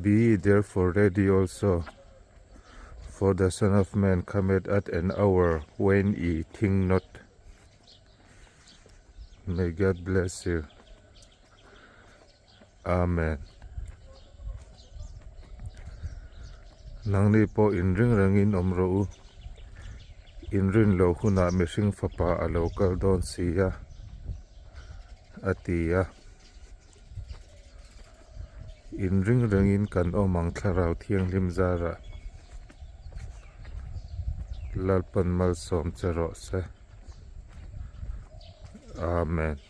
Be ye therefore ready also, for the Son of Man cometh at an hour when ye think not. May God bless you. Amen. Nangni pawh inring rengin awm rawh u. Inrin loh hunah mihring fapa a lo kal dawn si a, a ti a. Inring rengin kan awm ang Thlarau Thianghlim zarah Lalpan malsawm che rawh se. Amen.